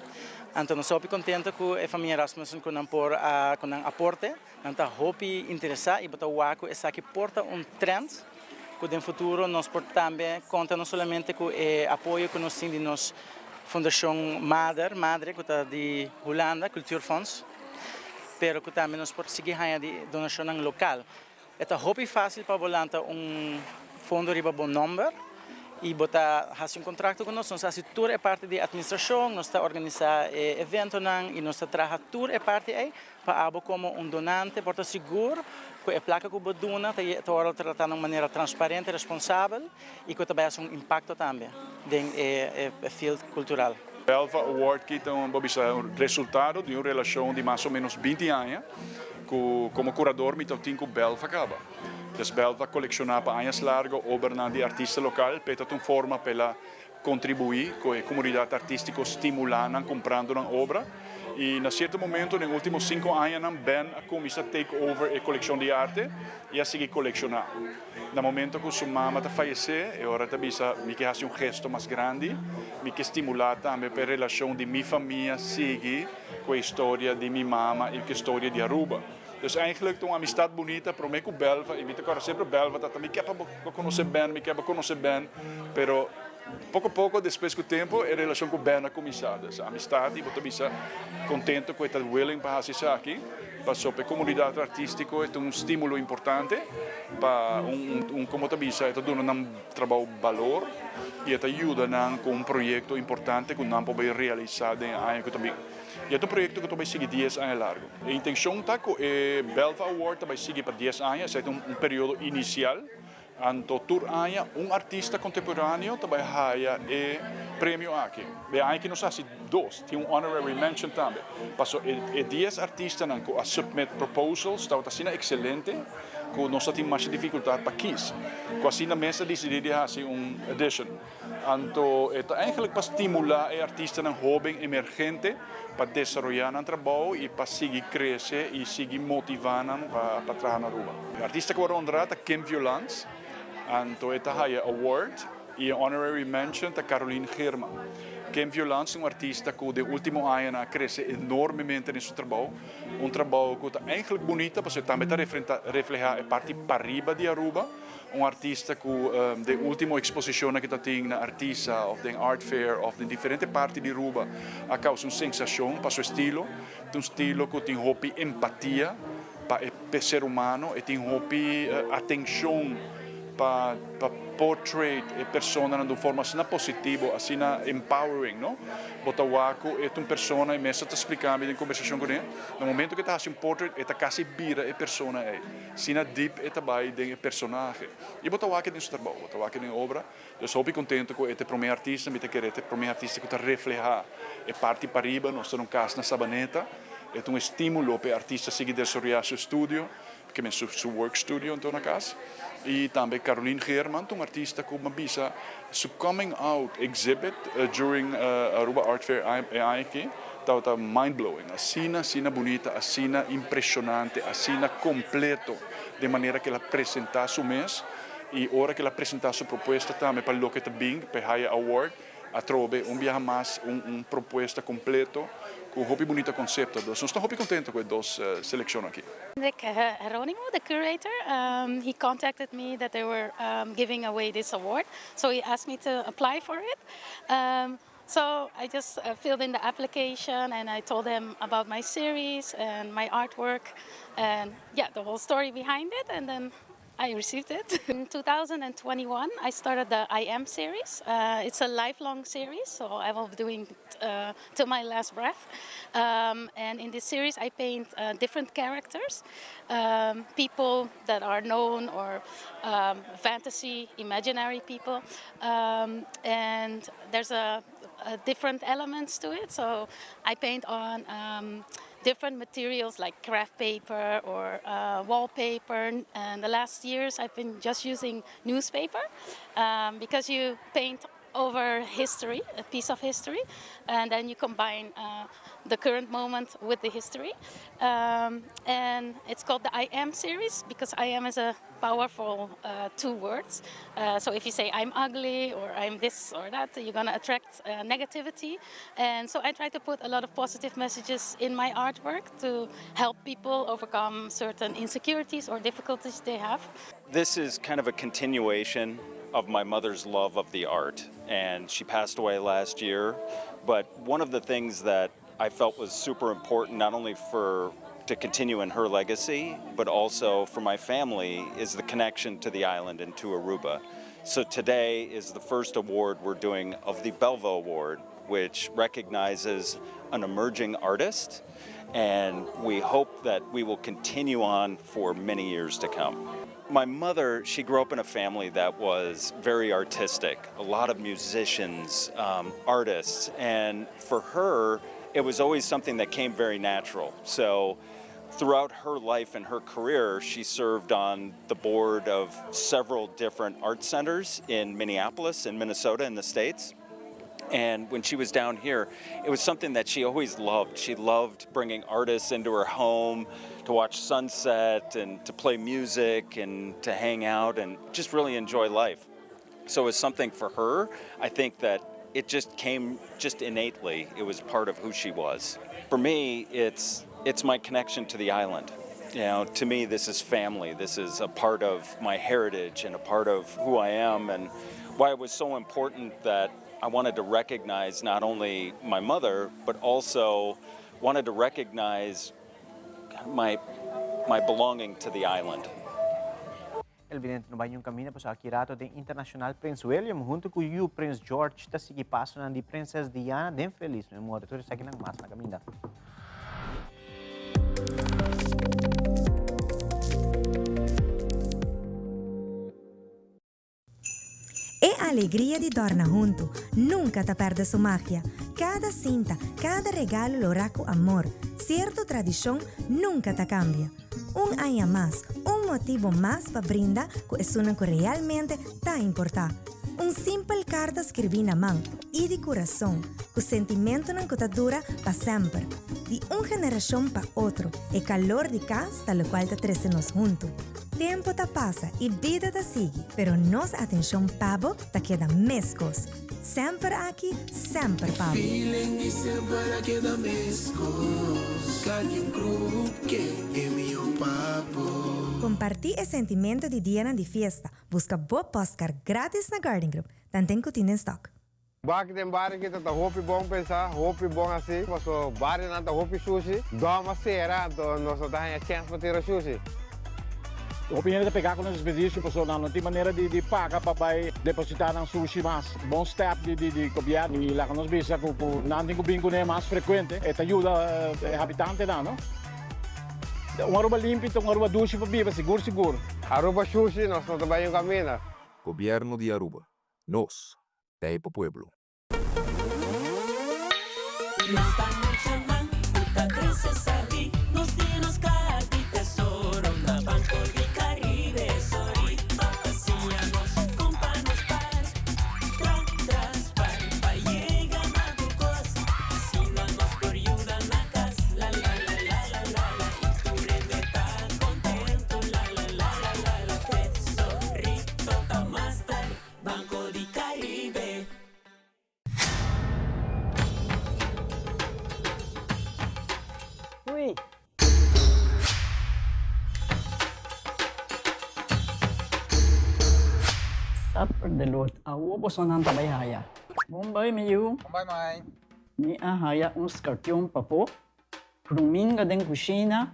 Anto nos ta hopi kontento ku e famia Rasmussen ku nan por a ku nan aporte. Nan ta hopi interesá i bo ta wak ku esaki por ta un trend ku den futuro nos por tambe konta no solamente ku e apoyo ku nos tin di nos fundashon mader, madre, ku ta di Hulanda, Cultuurfonds, pero ku tambe nos por sigui haña di donashonnan lokal. E ta hopi fásil pa bo lanta un fondo riba bo nòmber i bo ta hasi un kontrakto ku nos. Nos ta hasi tur e parti di atministrashon, nos ta organisá e eventonan i nos ta traha tur e parti ei pa abo komo un donante por ta sigur ku e plaka ku bo duna ta ta wòrdu tratá na un manera transparente, responsabel i ku ta bai hasi un impakto tambe den e field kultural. Belva Award ki ta un, bo bisa, un resultado di un relashon di mas o menos binti aña ku komo kurador mi ta tin ku Belva kaba. Des Belva kolekshoná pa añas largo obranan di artista lokal p'e ta un forma p'e la kontribuí ku e komunidat artístiko stimulá nan kumprando nan obra i na sierto momento den último sinku añanan Ben a kuminsá take over e kolekshon di arte i a sigui kolekshoná. Na momento ku su mama ta fayesé e ora ta bisa mi ke hasi un gesto mas grandi, mi ke stimulá tambe pa e relashon di mi famia sigui ku e historia di mi mama i ku e historia di Aruba. Dus eigenlijk ta un amistad bunita prome ku Belva i mi ta kòrda semper Belva ta ta mi ke pa bo konosé Ben, mi ke pa konosé Ben, pero poko poko despues ku tempu e relashon ku Ben a kuminsá. Dus amistad i bo ta bisa kontento ku e ta willing pa hasi esaki pasobra e komunidat artístiko e ta un stímulo importante pa un un komo ta bisa e ta duna nan trabou balor i e ta yuda nan ku un proyekto importante ku nan por bai realisá den e aña ku ta bin. I e ta un proyekto ku ta bai sigui dies aña largu. E intencion ta cu e Belva Award ta bay sigui pa dies aña, esey ta un periodo inicial. Anto tur aña un artista contemporaneo ta bay haya e premio aki. E aña aki nos a haci dos, tin un honorary mention tambe. Paso e dies artistanan cu a submit proposals tabata asina excelente cu nos a tin masha dificultad pa kies. Cu asina mes a dicidi di haci un edition. Anto e ta eigenlijk pa stimula e artistanan hoben emergente pa desaroya nan trabou y pa sigui crece y sigui motiva nan pa traha na Aruba. E artista cu a rondra ta Kim Violans, anto e ta haya award y e honorary mention ta Caroline Geerman. Kim Violans ta un artista cu den ultimo añanan a crece enormemente den su trabou, un trabou cu ta eigenlijk bunita pasobra e tambe ta refleha e parti pariba di Aruba. Un artista ku den ultimo eksposishonnan ku ta tin na Artisa òf den Art Fair òf den diferente parti di Aruba a kousa un sensashon pa su estilo. Ta un stilo ku tin hopi empatia pa e ser humano, e tin hopi atenshon pa pa portrait e personanan di un forma asina positivo, asina empowering, no. Bo ta wak ku e ta un persona, e mes ta splika mi den kombersashon kuné, na momento ku e ta hasi un portrait e ta kasi bira e persona ei. Sina dip e ta bai den e personahe. I bo ta wak den su trabou, bo ta wak den e obra. Dus hopi contento cu e ta e prome artista, mi ta kere e ta e prome artista cu ta refleha e parti pariba. Nos ta na un cas na Sabaneta. E ta un estimulo pa e artista sigui desaroya su estudio, ke men su su work studio anto na cas. I tambe Caroline Geerman ta un artista cu mi a bisa su coming out exhibit during Aruba Art Fair e aña aki. Tabata mind blowing, asina asina bunita, asina impresionante, asina completo den manera cu el a presenta su mes y ora cu el a presenta su propuesta tambe pa loke ta bin pa e haya award atrobe un biaha mas un un propuesta completo cu hopi bunita concepto. Dus nos ta hopi contento cu e dos seleccion aki. Hendrik Heronimo, the curator, he contacted me that they were giving away this award, so he asked me to apply for it. So I just filled in the application and I told him about my series and my artwork and yeah, the whole story behind it and then I received it. In 2021 I started the I Am series. Uh, it's a lifelong series, so I will be doing it uh, till my last breath. Um, and in this series I paint uh, different characters, um, people that are known or um, fantasy, imaginary people. Um, and there's a, a different elements to it. So I paint on um, different materials like craft paper or uh, wallpaper. And the last years I've been just using newspaper um, because you paint over history, a piece of history, and then you combine uh, the current moment with the history. Um, and it's called the I Am series because I Am is a powerful uh, two words. Uh, so if you say I'm ugly or I'm this or that, you're gonna attract uh, negativity. And so I try to put a lot of positive messages in my artwork to help people overcome certain insecurities or difficulties they have. This is kind of a continuation of my mother's love of the art, and she passed away last year. But one of the things that I felt was super important, not only for to continue in her legacy, but also for my family, is the connection to the island and to Aruba. So today is the first award we're doing of the Belva Award, which recognizes an emerging artist, and we hope that we will continue on for many years to come. My mother, she grew up in a family that was very artistic, a lot of musicians, um, artists, and for her, it was always something that came very natural. So throughout her life and her career, she served on the board of several different art centers in Minneapolis in Minnesota in the States. And when she was down here, it was something that she always loved. She loved bringing artists into her home to watch sunset and to play music and to hang out and just really enjoy life. So it was something for her, I think that it just came just innately. It was part of who she was. For me, it's it's my connection to the island. You know, to me, this is family. This is a part of my heritage and a part of who I am and why it was so important that I wanted to recognize not only my mother, but also wanted to recognize my, my belonging to the island. El vidente no bai niun kaminda pasobra aki rato den Internacional Prins William hunto ku yu Prins George ta sigui pasonan di Prinses Diana den felis memoria. Tur esakinan mas na kaminda. E alegria di dòrna huntu nunka ta pèrdè su magia. Kada sinta, kada regalo lorá ku amor. Sierto tradishon nunka ta kambia. Un aña mas, un motibu mas pa brinda ku esunnan ku realmente ta importá. Un simpel karta skirbí na man i di kurason, ku sentimentunan ku ta dura pa semper. Di un generashon pa otro, e kalor di kas ta lokual ta trese nos huntu. Tempu ta pasa i bida ta sigui, pero nos atenshon pa bo ta keda meskos. Semper aki, semper pa bo. Feeling di semper a keda meskos. Guardian Group ke e mihó pa bo. Kompartí e sentimento di dianan di fiesta. Buska bo postcard gratis na Guardian Group. Tanten ku tin den stock. Bak den bario kita ta hopi bon pensa, hopi bon hasi, paso barionan ta hopi shushi, dòm a sera anto nos no ta haña chèns pa tira shushi. Hopi hende ta pegá ku nos desperdicio pasobra nan no tin manera di di paga pa bai depositá nan sushi mas. Bon step di di di gobièrnu i laga nos bisa ku ku nan tin ku bin kuné mas frekuente e ta yuda e habitantenan no. Un Aruba limpi ta un Aruba dushi pa biba sigur sigur. Aruba shushi nos no ta bai un kaminda. Gobierno di Aruba. Nos ta pa pueblo. Nos ta muchanan ku ta krese sabí, nos tin nos kaha di tesoro na Banco di Caribe. Sorito ta siña nos kon pa nos par, tra tras par, pa yega na tur kos. Asina nos por yuda na kas, la la la la la la la, i tur hende ta kontento, la la la la la la. Tesorito ta master. Banco di Caribe. Ui. Supper de lot. Awo bosonan ta bai haya. Bon bai mi yu. Bon bai mai. Mi a haya un skarpion papo. Pruminga den kushina.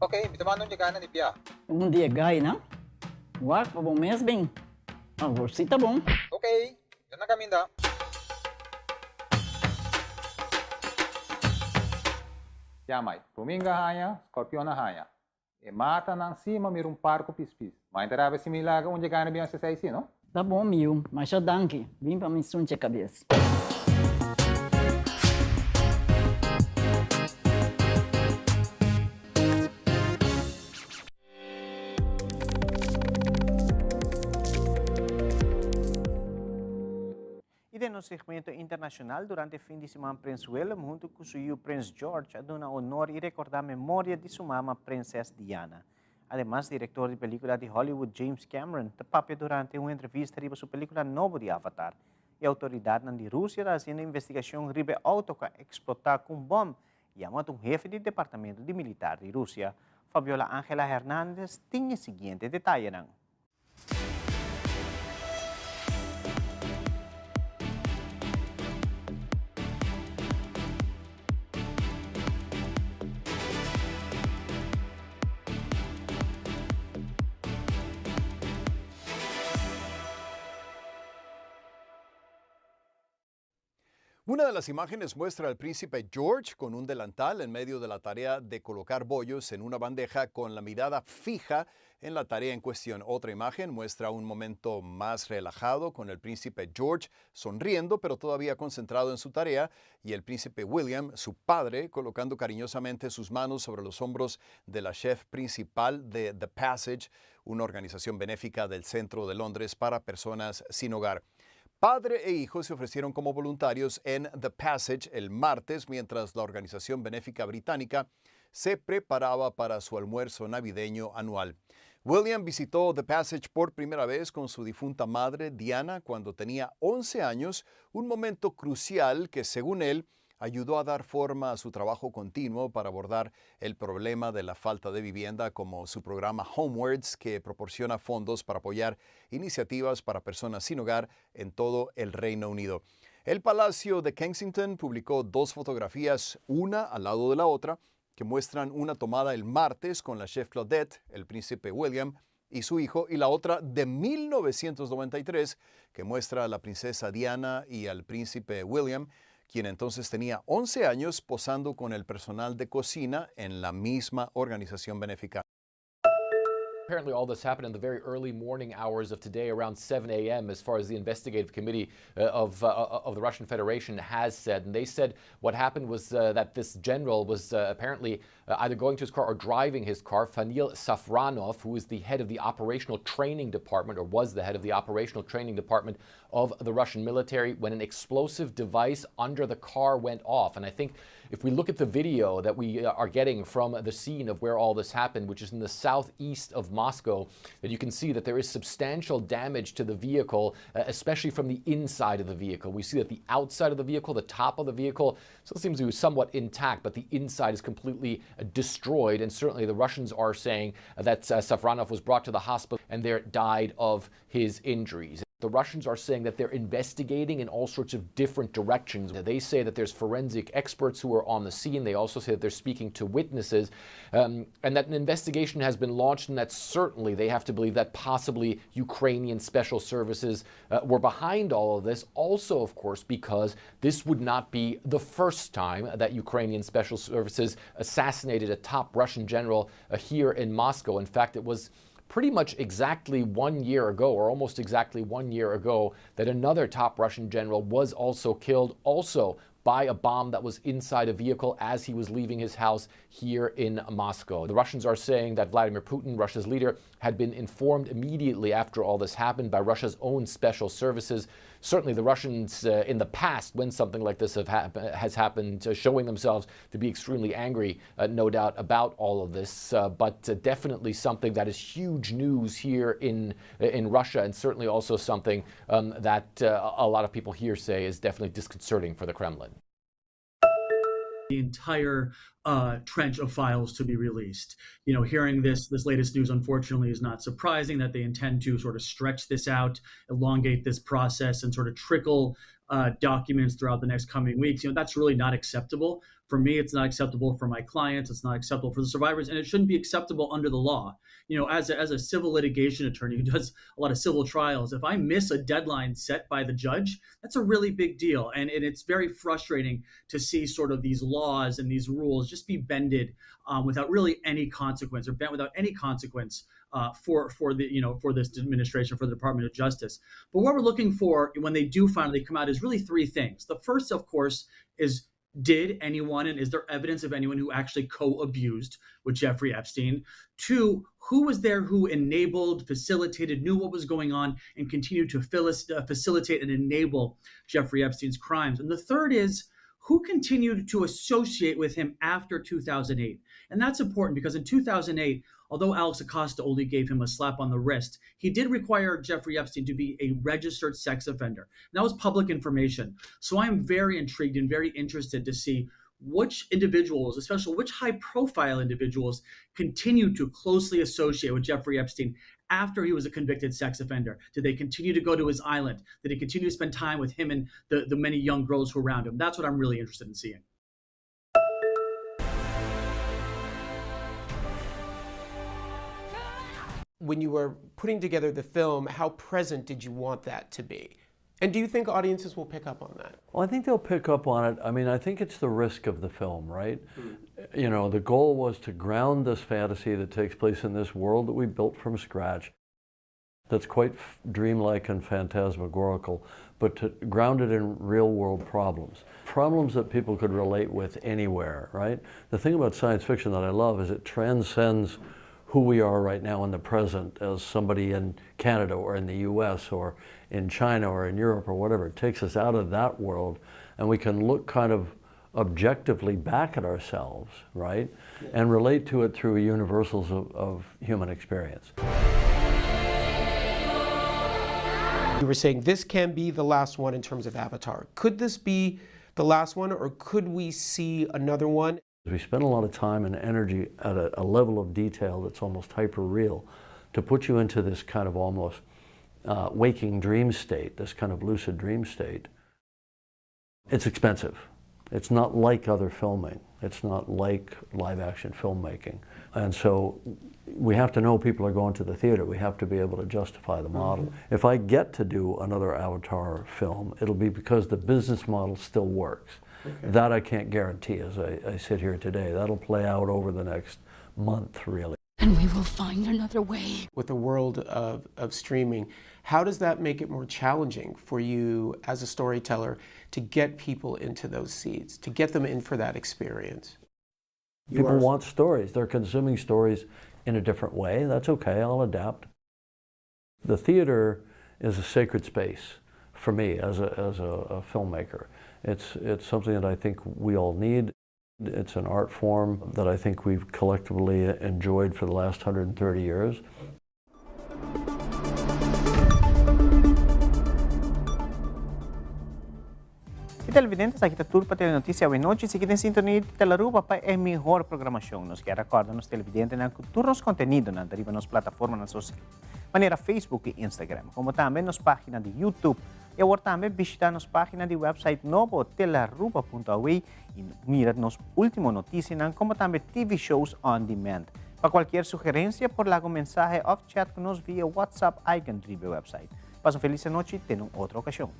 Ok, mi ta manda un di gaina di bia. Un di e gaina. Wak pa bo mes bin. Awor si ta bon. Ok, mi ta na kaminda. Ya mai, pruminga haña, skorpion a haña. E matanan si ma mira un par ku pispis. Ma e ta rabia si mi laga un di e gaina bin hasi esei si, no? Ta bon mi yu, masha danki. Bin pa mi sunche kabes. den nos segmento internacional, durante fin di siman Prins Willem hunto cu su yiu Prins George a duna honor y recorda memoria di su mama Prinses Diana. Ademas, director di pelicula di Hollywood James Cameron ta papia durante un entrevista riba su pelicula nobo di Avatar. E autoridadnan di Rusia ta haciendo investigacion riba e auto cu a explota cu un bom y a mata un hefe di departamento di militar di Rusia. Fabiola Angela Hernandez tin e siguiente detayenan. Una de las imágenes muestra al príncipe George con un delantal en medio de la tarea de colocar bollos en una bandeja con la mirada fija en la tarea en cuestión. Otra imagen muestra un momento más relajado con el príncipe George sonriendo pero todavía concentrado en su tarea y el príncipe William, su padre, colocando cariñosamente sus manos sobre los hombros de la chef principal de The Passage, una organización benéfica del centro de Londres para personas sin hogar. Padre e hijo se ofrecieron como voluntarios en The Passage el martes mientras la organización benéfica británica se preparaba para su almuerzo navideño anual. William visitó The Passage por primera vez con su difunta madre, Diana, cuando tenía 11 años, un momento crucial que, según él, ayudó a dar forma a su trabajo continuo para abordar el problema de la falta de vivienda, como su programa Homewards, que proporciona fondos para apoyar iniciativas para personas sin hogar en todo el Reino Unido. El Palacio de Kensington publicó dos fotografías, una al lado de la otra, que muestran una tomada el martes con la chef Claudette, el príncipe William y su hijo, y la otra de 1993, que muestra a la princesa Diana y al príncipe William, quien entonces tenía 11 años, posando con el personal de cocina en la misma organización benéfica. Apparently, all this happened in the very early morning hours of today, around 7 a.m., as far as the investigative committee of, of the Russian Federation has said. And they said what happened was that this general was apparently either going to his car or driving his car, Fanil Safranov, who is the head of the operational training department, or was the head of the operational training department of the Russian military, when an explosive device under the car went off. And I think if we look at the video that we are getting from the scene of where all this happened, which is in the southeast of Moscow, that you can see that there is substantial damage to the vehicle, especially from the inside of the vehicle. We see that the outside of the vehicle, the top of the vehicle, still seems to be somewhat intact, but the inside is completely destroyed. And certainly the Russians are saying that Safranov was brought to the hospital and there died of his injuries. The Russians are saying that they're investigating in all sorts of different directions. They say that there's forensic experts who are on the scene. They also say that they're speaking to witnesses, and that an investigation has been launched, and that certainly they have to believe that possibly Ukrainian special services were behind all of this. Also, of course, because this would not be the first time that Ukrainian special services assassinated a top Russian general here in Moscow. In fact, it was pretty much exactly 1 year ago, or almost exactly 1 year ago, that another top Russian general was also killed, also by a bomb that was inside a vehicle as he was leaving his house here in Moscow. The Russians are saying that Vladimir Putin, Russia's leader, had been informed immediately after all this happened by Russia's own special services. Certainly the Russians in the past, when something like this has happened, showing themselves to be extremely angry, no doubt, about all of this, but definitely something that is huge news here in Russia, and certainly also something that a lot of people here say is definitely disconcerting for the Kremlin. The entire trench of files to be released. Hearing this latest news, unfortunately, is not surprising that they intend to sort of stretch this out, elongate this process, and sort of trickle documents throughout the next coming weeks. That's really not acceptable. For me, it's not acceptable for my clients. It's not acceptable for the survivors, and it shouldn't be acceptable under the law. As a civil litigation attorney who does a lot of civil trials, if I miss a deadline set by the judge, that's a really big deal. And it's very frustrating to see sort of these laws and these rules just be bended without really any consequence, or bent without any consequence for this administration, for the Department of Justice. But what we're looking for when they do finally come out is really three things. The first, of course, is Did anyone, and is there evidence of anyone who actually co-abused with Jeffrey Epstein? Two, who was there who enabled, facilitated, knew what was going on, and continued to facilitate and enable Jeffrey Epstein's crimes? And the third is, who continued to associate with him after 2008? And that's important because in 2008, although Alex Acosta only gave him a slap on the wrist, he did require Jeffrey Epstein to be a registered sex offender. And that was public information. So I'm very intrigued and very interested to see which individuals, especially which high-profile individuals, continue to closely associate with Jeffrey Epstein after he was a convicted sex offender. Did they continue to go to his island? Did he continue to spend time with him and the many young girls who were around him? That's what I'm really interested in seeing. When you were putting together the film, how present did you want that to be? And do you think audiences will pick up on that? I think they'll pick up on it. I think it's the risk of the film, right? The goal was to ground this fantasy that takes place in this world that we built from scratch, that's quite dreamlike and phantasmagorical, but to ground it in real-world problems. Problems that people could relate with anywhere, right? The thing about science fiction that I love is it transcends who we are right now in the present as somebody in Canada or in the US or in China or in Europe. It takes us out of that world and we can look kind of objectively back at ourselves, right? And relate to it through universals of human experience. You were saying this can be the last one in terms of Avatar. Could this be the last one, or could we see another one? We spend a lot of time and energy at a level of detail that's almost hyper-real to put you into this kind of almost waking dream state, this kind of lucid dream state. It's expensive. It's not like other filming. It's not like live action filmmaking. And so we have to know people are going to the theater. We have to be able to justify the model. If I get to do another Avatar film, it'll be because the business model still works. That I can't guarantee as I sit here today. That'll play out over the next month, really. And we will find another way. With the world of streaming, how does that make it more challenging for you as a storyteller to get people into those seats, to get them in for that experience? You People are want stories. They're consuming stories in a different way. That's okay, I'll adapt. The theater is a sacred space for me as a filmmaker. It's something that I think we all need. It's an art form that I think we've collectively enjoyed for the last 130 years. E televidentes, aki ta tur pa Telenoticia awe nochi. Sigui den sintonia di Telearuba pa e mihor programacion. Nos kier recorda nos televidentenan cu tur nos contenidonan ta riba nos plataformanan social, manera Facebook y Instagram, como tambe nos pagina di YouTube. Y awor tambe bishita nos pagina di website nobo telearuba punto awe y mira nos ultimo noticianan como tambe TV shows on demand. Pa cualkier sugerencia por laga un mensahe of chat cu nos via WhatsApp icon riba e website. Pasa un feliz anochi, te un otro ocasion.